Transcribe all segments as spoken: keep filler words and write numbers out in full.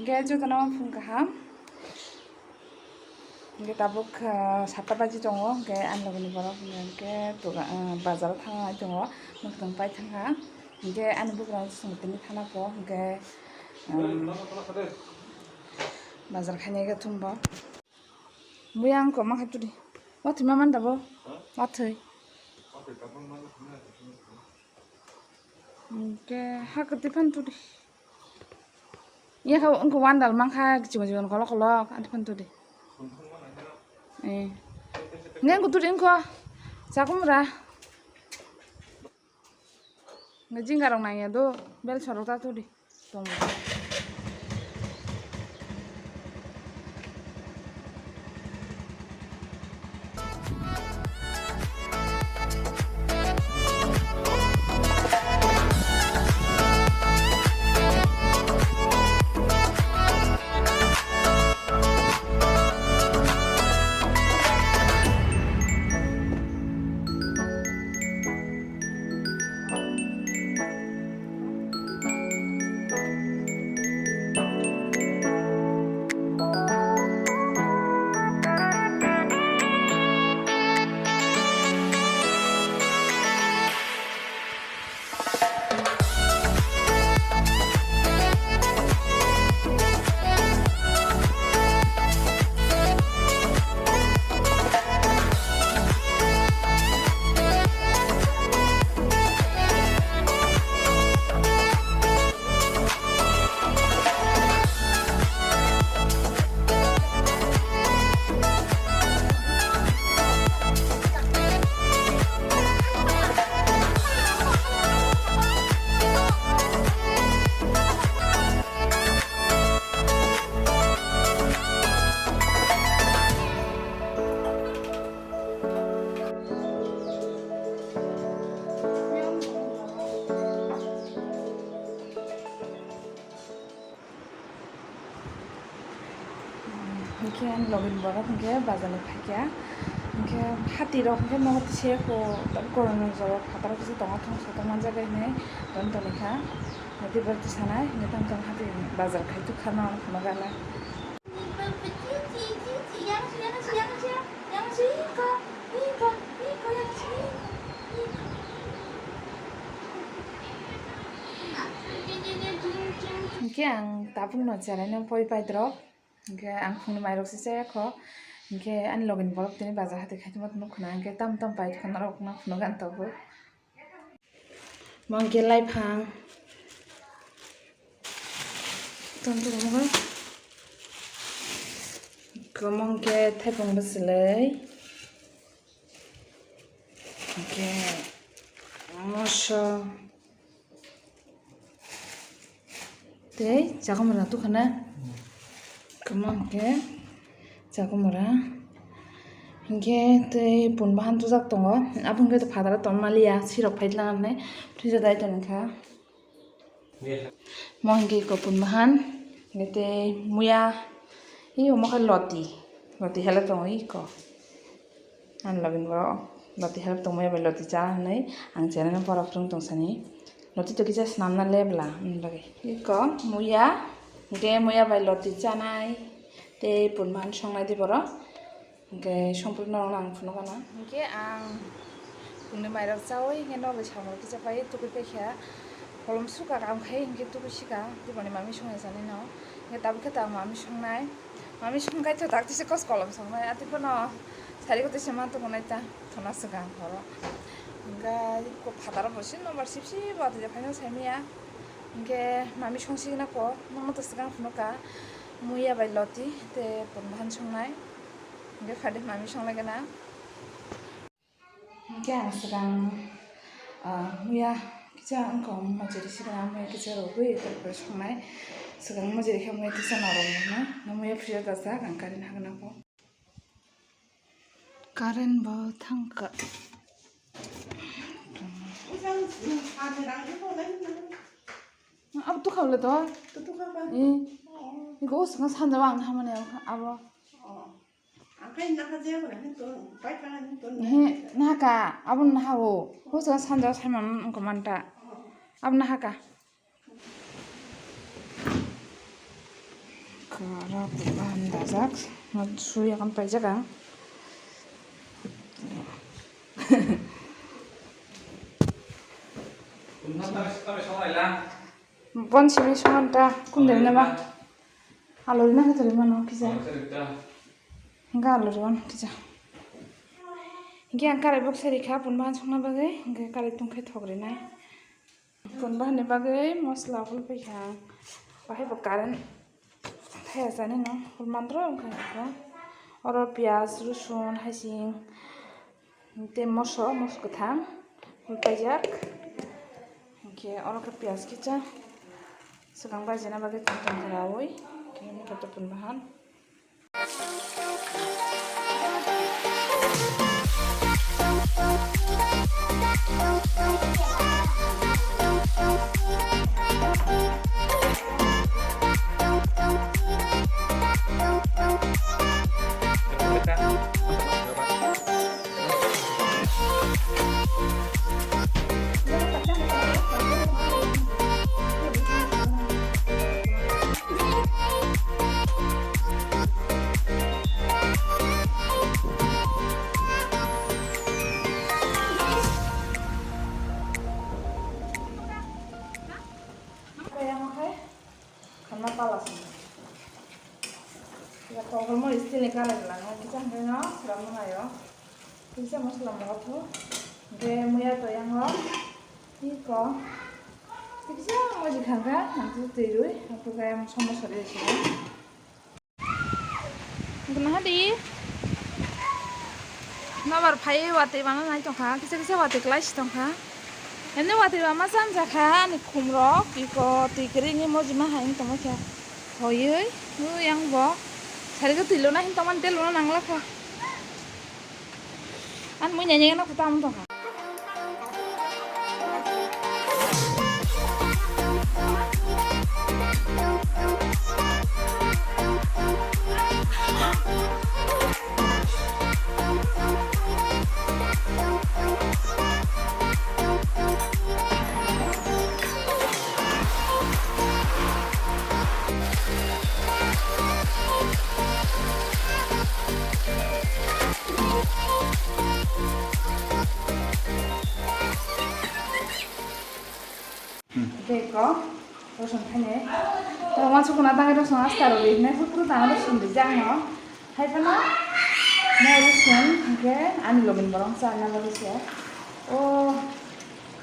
Hwnkhe jotono phung kaham. Hwnkhe tabuk, ah, satta baji tongo, hwnkhe ani logini borok hwnkhe toga-, ah, bazaro thangna tongo, mwkhwtwng pai thangkha. Hwnkhe ani bugrang chwng tini thana pho, hwnkhe, um, bazar khaina khe thumbo. Buya wngkha ma kha turi. Wathwi ma man da bo? Wathwi. Hwnkhe ha kwtwi phan turi. Yakha wngkha wandal mankha kiching kiching kolok kolok ani phan turi. Eh. Nge wngkha turi wngkha. Chakumra. Nge jingarok nangya do bel sorok ta turi. Tongo. Hwnkhe ani logini borok hwnkhe bazar ni phaikha, hwnkhe hati rok hwnkhe nogo twi se kho, koroknwi jorok phataro kisa tongo thung satok manjak bai hinwi don tonikha, hwnkhe borok twi sanai hwnkhe tamo tamo hati bazar khai tuk kha no phunukgana. Hwnkhe ang tabukno cheraino poi paidrok, hwnkhe ang phungni mairokse chaya kho, hwnkhe ani logini borok tini bazar hati khaitongma nukho na, hwnkhe tamo tamo paithakna rok no phunukgana tabuk. Mo hwnkhe laiphang. Tong tong mo. Komo hwnkhe thaipung bwswlwi. Hwnkhe moso. Tei chakumra tukhana. Kwma hwnkhe chakumra. Hwnkhe tei pun bahan tujak tongo. Abo hwnkhe phataro tongmaliya, sirok phaitlang hinwi fridge o dai tongkha. Mo hwnkhe iko pun bahan. Hwnkhe tei muya. Iko mokhe loti. Loti hela tongo iko. Ani logini borok loti help tongmani bai loti cha hinwi ang cheraino pora phwrwng tong sani. Loti to kisa swnamna lebla ani bagwi. Iko muya, hwnkhe muya bai loti chanai tei pun bahan songnai di borok. Hwnkhe songpri norokno ang phunukgana. Hwnkhe ang phungni mairok chaui hwnkhe nogwi samung kisa pai tukui paikha. Kolom suka kam khai hwnkhe tukui sika, tuboni mami songya sanino. Hwnkhe tabukhe ta mami songnai. Mami songkai to tak tise kos kolom songnai. Ati phano sari koto se ma tongo nai ta. Thona swkang horo. Hwnkhe ko phataro bo se nobar sip sip bo ati je phaino saimaya. Hwnkhe mami songsigwna ko. Nokno to swkang phunukha. Muya bai loti te pun bahan songnai. Hwnkhe phadi mami songlaigwna. Hwnkhe ang swkang, ah, muya kisa wngkha mojori sikna muya kisa rwgwi, tarpore songnai. Swkang mojori khe muya kisa norom wngnai. Muya phiyok dajak ang current hagna kho. Current bo thangkha. Abo tukha le to. Eh. Iko swkang sanja ang hamani abo. He, nahaka, abo nahao. Hosa sanja saimon wngkha manta. Abo nahaka. Kara bukan dajak, sui akan paijak ang. Bon simi songan ta kundel nama. Alori na kuturi mano kisa. Enggak alori on kisa. Enggak ang karai bok seri kha pun bahan songna bagwi enggak karai tungkai thok rinai. Pun bahan ni bagwi mosla hul paikha. Bahai bo current thaya sani no hul mandro wngkha. Oro piyaj, rusun, haising. Tei moso, moso kwthang, hul paijak. Hinkhe oro khe piyaj kisa swkang bajina bagwi tong tong khe raui, hinkhe mokhe topon bahan. Khanma pala song. Ya, togol mo steel ni kalai lang, kisa hwnkhe no slam no nayo. Kisa mosla mo thu. Ge muya to yang o. Iko. Kisa mo ji khangka, ang tu twi rui, ang tu kaya mo somo sari sila. Guna di. Nobar phai watwi bana nai tongkha, kisa kisa watwi klai si tongkha. Ene watwi bama chan jakha ani khumrok, iko twi kwrwi ni mojima hai tongma kha. Hoyui, hu yang bo. Sari ko twi lona hin tongma tel lona nangla kha. An mui nyanya na kuta am tongkha. Beko, rosong khainai. Tei wansuk khuna tangwi rosong asta rw ri hinwi hupru tangwi rosong rijak no. Hai phano mo rosong hinkhe ani logi ni borok cha na bagwi se. O,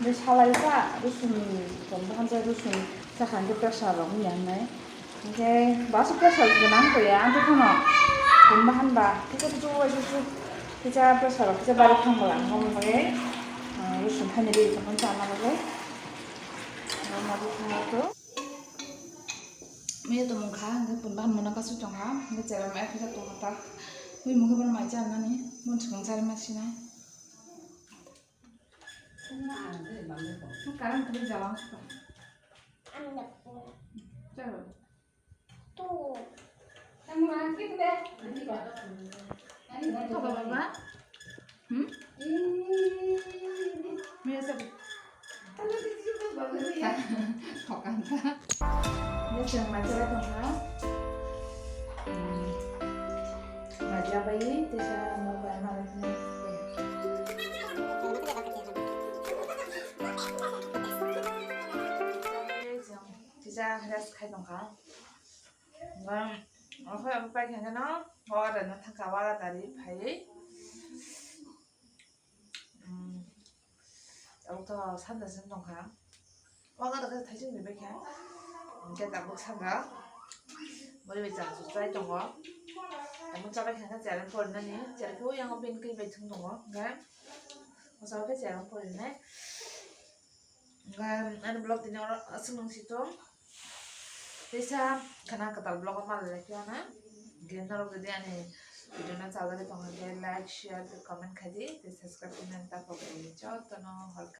de salai sa rosong ni tong bahan cha rosong cha kha hinkhe pressure rok wngya hinwi. Hinkhe basu pressure gwnang to ya, ang tei phano tong bahan ba kisa kisa uaisusu kisa pressure rok kisa bari thang bwla ang bagwi, ah, rosong khainai ri tongmani cha na bagwi. Muya tongmung kha, hingke pun bahan mona kasu tongha, hingke cherai ma ekha tongha ta. Ui mungke bono mai cha nani, mon chikon chari ma sinai. Current tuli jala wngkha. Chalo. Thaba baba? Hmm? Mia sabi. Thokang ta. Mia seng mai chara tongha. Hmm. Mai jabai, tesa mo bai ma bai. Tesa rest khai tongha. Bang, okhai abo pai khe no, wara no thangkha, wara dari phaiwi. Hmm, abo to sanda sim tongkha. Wara da khe thaising ni bai khe. Hingke tabuk sanga. Bori bai chang su chai tongo. Tabuk chabai khe khe chereng pori nani. Chereng khe yang pin khe bai thung tongo. Hingke, osa khe chereng pori nai. Hingke ani vlog tini oro aswk nung si tong. Teisa khana kwtal vlog o malai lai phiya na. Hingke norok jodi ani video no chajagwi tong khe like, share, tei comment khai di. Tei subscribe khainani ta pok jotono hor.